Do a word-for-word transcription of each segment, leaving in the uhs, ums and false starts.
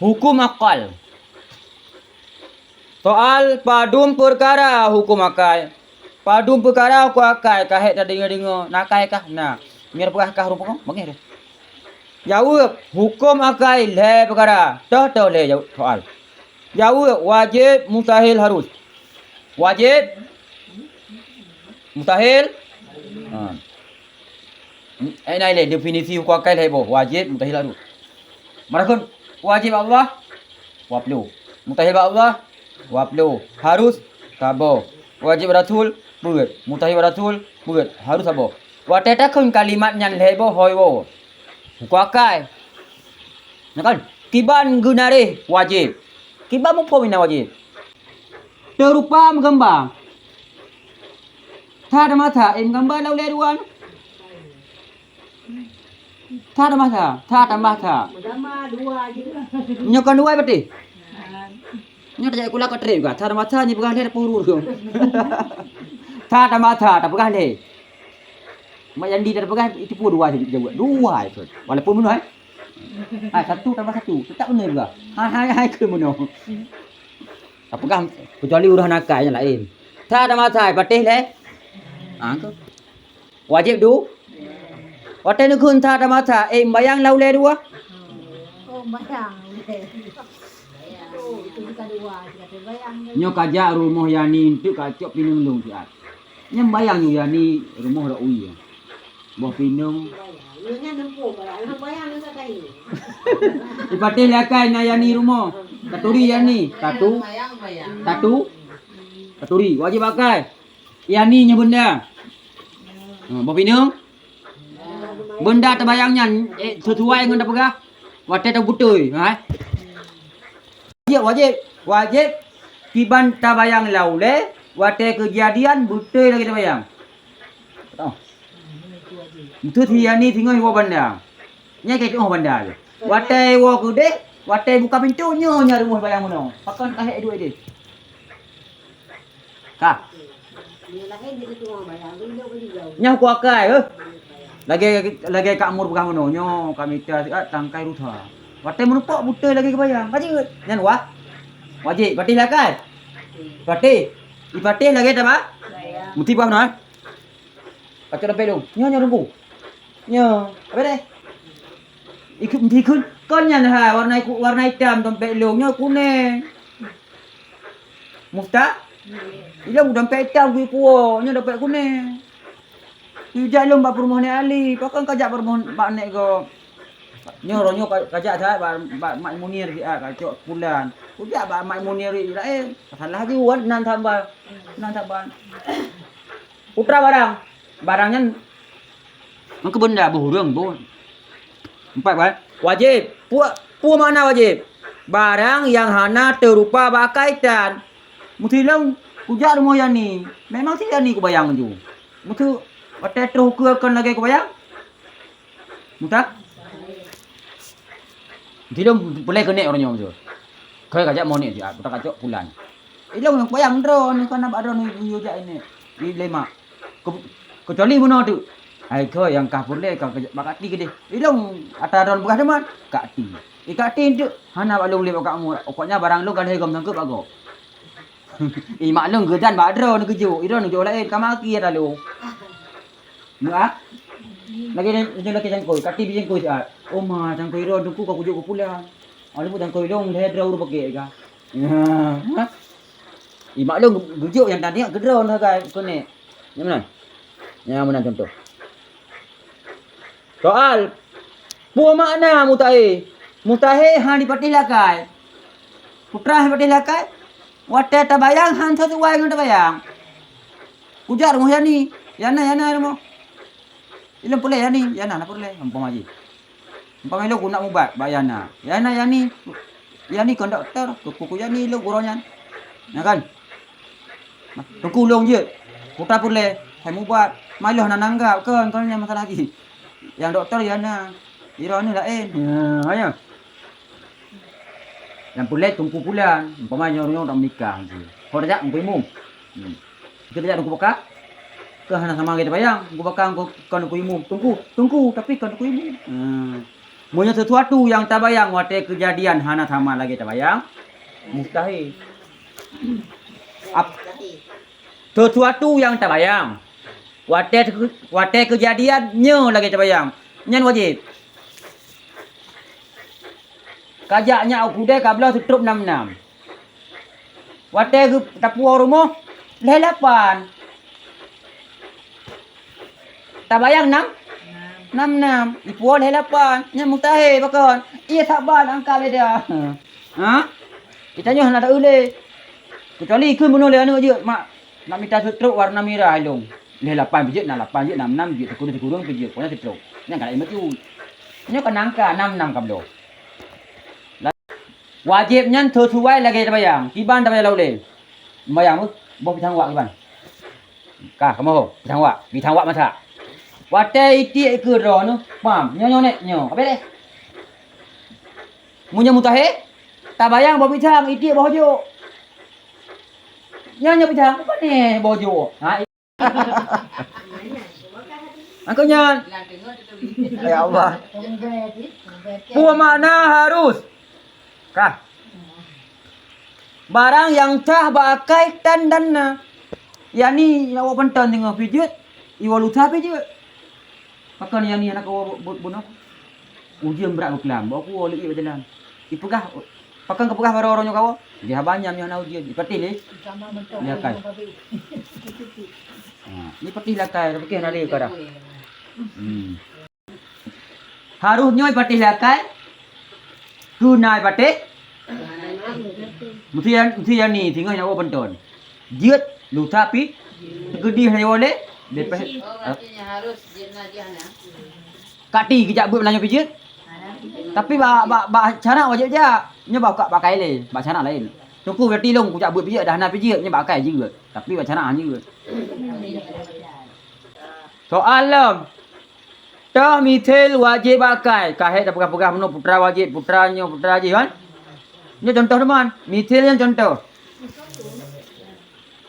Huköm akai. Soal padum peukara huköm akai. Padum peukara huköm akai, ka hék tadeungoe-deungoe, na akai kah? Na. Nyoe peugah kah rumpok, bangeh deh. Jaweueb, huköm akai lhée peukara. Toh-toh lhée jaweueb soal. Jaweueb, wajéb, mustahil, harus. Wajéb, mustahil. Ha. Eh, na ilée definisi huköm akai lhée boh, wajéb, mustahil, harus. Meurakon wajéb bak Allah, dua puluh. Mustahil bak Allah, dua puluh. Harus, saboh. Wajéb bak Rasul, peuet. Mustahil bak Rasul, peuet. Harus, saboh. Watée takheun kalimat nyan lhée boh, hôi woe. Huköm akai. Nyan kan? Kiban geunaréh wajéb. Kiban muphom inan wajéb. Teurupa meugamba. That tambah that, eh, meugamba lam ulée dua nyoe. That tambah that, that tambah that. Meugamba dua je. Nyoe kon dua berarti? Nyoe tajak sikula ka treb ka. That tambah that nyoe peugah lhée, tapeuhuru tu. That tambah that, tapeugah lhée. Mak Yandi dah peugah, itu pun dua je jaweueb. Dua je. Walaupun bunoe, eh. Ha, satu tambah satu, teutap beuna juga. Hai, hai, hai, keu bunoe. Tapeugah, kecuali uroe hana akai nyang laén. That tambah that, patéh lhée. Ha, ke? Wajéb du. Watée neukheun that tambah that, eh, bayang lam ulée dua. Oh, bayang ulée. Oh, itu bukan dua, itu kata bayang. Nyoe kajak rumoh Yani, enteuk kacok pineung lôn siat. Nyan bayang nyoe Yani rumoh rak wie. Boh pineung. Nyan nempo bayang, bayang nyoe sakai. Ipatéh lhée akai na Yani rumoh. Taturi Yani, tatu. Tatu. Taturi, wajéb akai. Yani nyoe beunda. Ha, boh pineung. Beunda tabayang nyan, eh, sesuai ngon tapeugah. Watée tabeutôi, ha. Wajéb, wajéb, wajéb kiban tabayang lam ulée, watée keujadian beutôi lagée tabayang. Oh. Beutôi si Yani singoh iwoe banda. Nyan ka itu'oh banda je. Watée iwoe keudeh, watée buka pintoe nyoe nyang rumoh bayang bunoe. Pakon ka hék duek deh. Ka. Nyoe huköm akai, eh. Lagée, lagée Kak Mur peugah bunoe, nyoe ka mita siat tangkai rusa. Watée meurumpok beutôi lagée geubayang. Ka jeuet. Nyan wa-, wajéb. Patéh lhée akai. Patéh. Ipatéh lagée taba. Musti peugah bunoe, eh. Pacok dompet lôn. Nyoe, nyoe, Teungku. Nyoe. Apa deh? Ikut, ikut. Kon nyan hai, warna iku-, warna itam dompet lôn. Nyoe kunéng. Mufta? Ilôn dompet itam kui kuwoe. Nyoe dompet kunéng. Ijak lôn bak peurumoh Nek Ali. Pakon kajak peurumoh bak nek gob? Nyoe roh nyoe ka, kajak that bak, bak Mak Munir siat, kacok pulan. Kujak bak Mak Munir laén. Salah jiwoe nan saban. Nan saban. Putra barang. Barang nyan meukeubenda boh ureuëng boh. Empat, kan? Wajéb. Peue, peue makna wajéb? Barang nyang hana teurupa bak akai tan. Meusilong kujak rumoh Yani. Memang si Yani kubayang ju. Meusu watée troh ukeue kon lagée kubayang. Muta? Sidong peureulée keuneuk uroe nyoe beutôi. Keu kajak monéh siat, muta kacok pulan. Ilong nyang payang droe nyoe kana bak droe nyoe yue jak inék. Di lema. Ke-, kecuali bunoe tu. Hai keu nyang kah peureulée ka kajak bak kati keudeh. Ilong atra droe peugah teuma, kati. I kati tu hana bak lôn lé bak kamu. Pokoknya barang lôn ka lhée gom sangkot bak gob. I mak lôn geudan bak droe nyoe geujok. I droe nyoe jok laén ka maki atra lôn. Meuah? Lagée nyan, nyan lagée cangkôi, kati bi cangkôi siat. Oma, cangkôi droe teungku ka kujok keu pulan. Alah bu cangkôi lôn lhée droe ureuëng pakèk ka. Ha. I mak lôn geujok nyang tadi keu droe sagai keuneuk. Nyang meunan. Nyang meunan contoh. Soal, peue makna mustahé? Mustahé hana jipatéh lé akai. Peue teuma hana jipatéh lé akai? Watée tabayang hana sisuai ngon tabayang. Kujak rumoh Yani, Yana, Yana rumoh. Ilong peureulée Yani, Yana na peureulée, umpama jih. Umpama ilong kunak mubat bak Yana. Yana, Yani, Yani kon dokto, keu, keu Yani ilong uroe nyan. Na kan? Teungku lôn jeuet. Putra peureulée, hai mubat. Maloh na nanggap kon, kon nyan masalah jih. Nyang dokto Yana. Ira ni laén. Ha, ya. Nyang peureulée teungku pulan, umpama nyoe, nyoe dak meunikah. Ho tajak teungku imum. Hmm. Kita tajak teungku baka. Keu hana sama kita bayang, teungku baka kon teungku imum. Teungku, teungku, tapi kon teungku imum. Hmm. Meunyoe sesuatu nyang tabayang watée keujadian hana sama lagée tabayang, mustahil. Ap-, sesuatu nyang tabayang watée, watée keujadian nyoe lagée tabayang, nyan wajéb. Kajak nyak u keudée kabloe seutrop nam nam. Watée geu-, tapuwoe rumoh, lhée lapan. Tabayang nam? Nam nam. Ipuwoe lhée lapan. Nyan mustahil pakon. Iya saban angka beda. Ha? Geutanyoe hana taeu lé. Keucuali keu bunoe lé aneuk jeuet, mak, nak mita seutrop warna mirah ilong. Lhée lapan pih jeuet, nam lapan jeuet, nam nam jeuet, sikureueng-sikureueng pih jeuet. Pokoknya seutrop. Nyan ka laén bacut. Nyoe kan angka nam nam kabloe. Wajéb nyan sisuai lagée tabayang. Kiban tabayang lam ulée. Bayang, boh pisang wak kiban. Ka, kamoe, pisang wak. Pisang wak masak. Watée itiek keu droeneuh, pam. Nyoe, nyoe, nek, nyoe. Habéh deh. Meunyoe mustahil, tabayang boh pisang, itiek boh jok. Nyoe, nyoe pisang, pane boh jok. Ha, Angkau nyan. Ya Allah. Peue makna harus? Kah. Barang nyang sah bak akai tan dan na. Yani awak panton teungoh pijeuet, iwoe lusa pijeuet. Pakon yani anak awak bu-, bu-, bunoe? Ujeuen brat beuklam, bak aku leuiek bak jalan. Ipeugah, pakon kapeugah barô-barô nyoe kawoe? Di haba nyam nyoe hana ujeuen. Ipatéh lé. Di akai. Ha, ipatéh lé akai, tapi hana lé ka dah. Hmm. Harus nyoe ipatéh lé akai. Keu na ipatéh. Mesti yan, mesti yani singoh nyoe panton. Jeuet lusa pi. Geudeh nyoe lé. Lepas. Oh, artinya harus jeuet na jih na. Kati geujak beuet meunanyoe pijeuet. Tapi bak, bak, bak cara wajéb jak. Nyoe bak, bak akai lé, bak cara laén. Teungku berarti lôn kujak beuet pijeuet dah na pijeuet, nyoe bak akai jeuet. Tapi bak cara han jeuet. Soal lom. Toh mithil wajéb bak akai. Ka hék tapeugah-peugah meunoe putra wajéb, putra nyoe, putra jih kan. Nyoe contoh teuma. Mithil nyan contoh.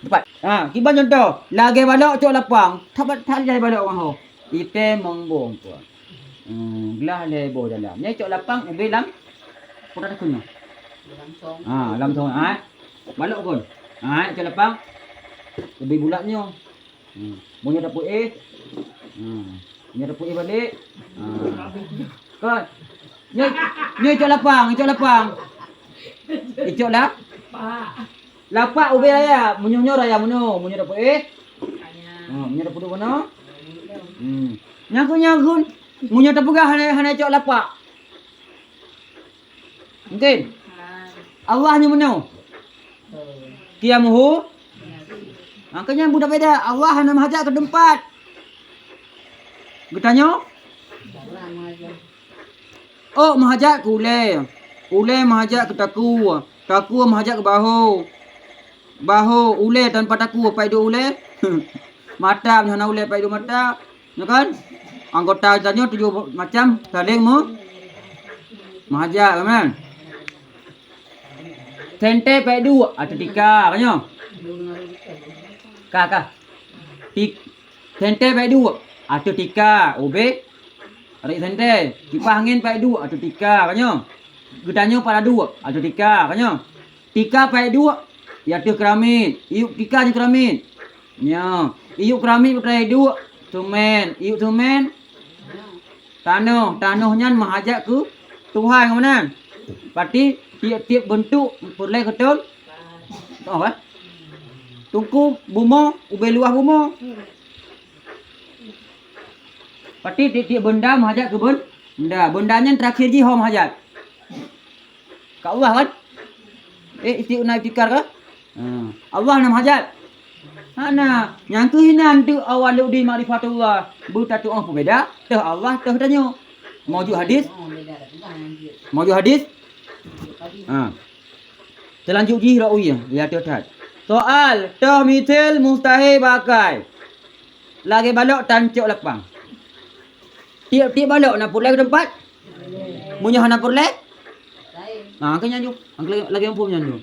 Tepat. Ha, kiban contoh. Lagée balok cok lapang. That, that lagée balok ngon ho. Itée mong boh. Hmm, glah lhée boh dalam. Nyan cok lapang ubé lam. Peue takheun nyoe? Ha, lam thong. Ha. Balok kon. Ha, cok lapang. Ubé bulat nyoe. Hmm. Meunyoe tapeuéh. Hmm. Meunyoe tapeuéh balek. Ha. Kon. Nyoe, nyoe cok lapang, cok lapang. Icok lah. Lapak ubé raya, meunyoe nyoe raya meunoe, meunyoe tapeuéh. Ha, meunyoe tapeuduek meunoe. Hmm. Nyan keuh, nyan keuh. Meunyoe tapeugah hana, hana cok lapak. Mungkin. Allah nyoe meunoe. Qiyamuhu. Makanya budak beda. Allah hana meuhajat keu teumpat. Geutanyoe? Oh, meuhajat keu ulée. Ulée meuhajat keu takue. Takue meuhajat keu bahô. Bahô, ulée tanpa takue, paih duek ulée. Mata, meunyoe hana ulée, paih duek mata. Nyo kan? Anggota tanyoe tujoh macam saléng me-, meuhajat, kan? Sentée paih duek, ateueh tika, kan nyo? Ka, ka. Tik-, sentée paih duek, ateueh tika, ubé. Rayeuk sentée, kipah angén paih duek, ateueh tika, kan nyo? Geutanyoe pat duek, ateueh tika, kan nyo? Tika paih duek, i ateueh keuramiet, iyup tika nyoe keuramiet. Nyoe, iyup keuramiet peutré duek, seumén, iyup seumén, tanoh, tanoh nyan meuhajat keu Tuhan, ngon meunan. Pati tiep-tiep beuntuk peureulée keu thon. Oh, eh? Teungku bumoe, ubé luwah bumoe. Pati tiep-tiep beunda meuhajat keu beun-, beunda. Beunda nyan teurakhir jih ho meuhajat. Ka Allah kan? Eh, isti-, na itikar ka? Ha. Allah na meuhajat? Hana. Nyang keuh inan teuk awal di makrifatullah. Beutatu'oh peubeda, teuh Allah, teuh tanyoe. Maujuk hadis? Maujuk hadis? Ha. Teulanjut jih rawi, ya, teuh that. Soal, toh mithil mustahil bak akai. Lagée balok tan cok lapang. Tiep-tiep balok na peureulée keu teumpat? Meunyoe hana peureulée? Ha, keu nyan ju. Lagée, lagée muphom nyan ju.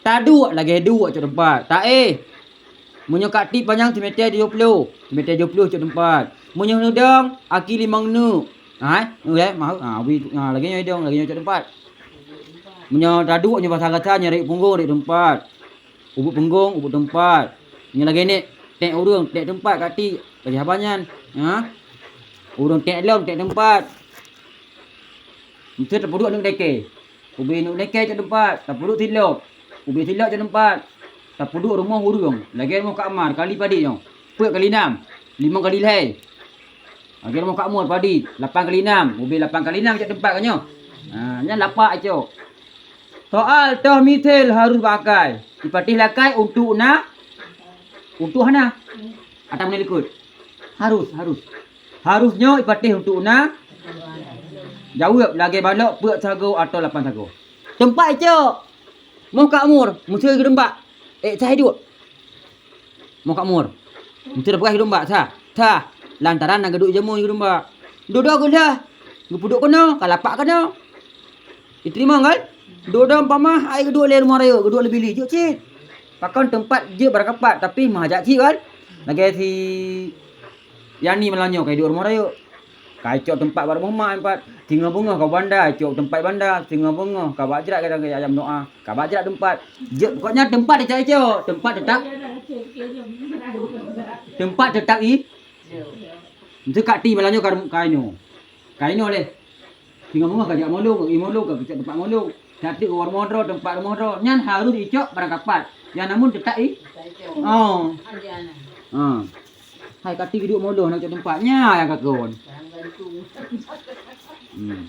Taduek lagée duek cok teumpat. Taéh. Meunyoe ka tiep panyang simeter tujoh ploh, simeter tujoh ploh cok teumpat. Meunyoe neudong, aki limong neuk. Hai, uleh, mahu, ha, ubit, ha, lagèe nyoe idong, lagèe nyoe cok teumpat. Meunyoe taduek nyoe basa gata nyoe rek punggong rek teumpat. Ubit punggong, ubit teumpat. Nyoe lagèe nek, tek ureueng, tek teumpat kati, lagèe haba nyan. Ha? Ureueng tek lom, tek teumpat. Meusti tapeuduek neuk dakee. Ubit neuk dakee cok teumpat, tapeuduek tilok. Ubit tilok cok teumpat, tapeuduek rumoh ureueng, lagèe rumoh Kak Amar, kali padit nyoe. Peuet kali nam, limong kali lhèe. Lagèe rumoh Kak Mur padit, lapan kali nam, ubit lapan kali nam cok teumpat ka nyoe. Ha, nyan lapak cok. Soal toh mithil harus bak akai. Ipatéh lakèe untuk na, untuk hana. Atau meunan likot. Harus, harus. Harus nyoe ipatéh untuk na. Jaweueb lagèe balok peuet sagoe atau lapan sagoe. Teumpat icok. Moh Kak Mur, meuseu geudumbak. Eh, cah hidup. Moh Kak Mur. Meuseu peugah geudumbak, sah. Sah. Lantaran na geuduek jameun geudumbak. Dudoe geulah. Geupeuduek keunoe, ka lapak keunoe. Iteurimong kan? Dudoe umpama ai geuduek lé rumoh rayeuk, geuduek lé Bili, jeuet cit. Pakon teumpat jeuet barangkapat, tapi meuhajat cit kan? Lagèe si Yani malam nyoe ka iduek rumoh rayeuk. Ka icok teumpat bak rumoh mak empat. Singoh beungoh ka banda, icok teumpat banda. Singoh beungoh ka bak jrat kadang keu ayam doa. Ka bak jrat teumpat. Jeuet, pokoknya teumpat icok-icok. Teumpat teutap. Teumpat teutap i. Meusti kak ti malam nyoe ka, ka inoe. Ka inoe leh. Singoh beungoh ka jak molong, i molong ka icok teumpat molong. Ka teuk rumoh droe, teumpat rumoh droe. Nyan harus icok barangkapat. Nyan namun teutap i. Oh. Ha. Hai kati geuduek moloh nak cok teumpat. Nya nyang kakon. Hmm.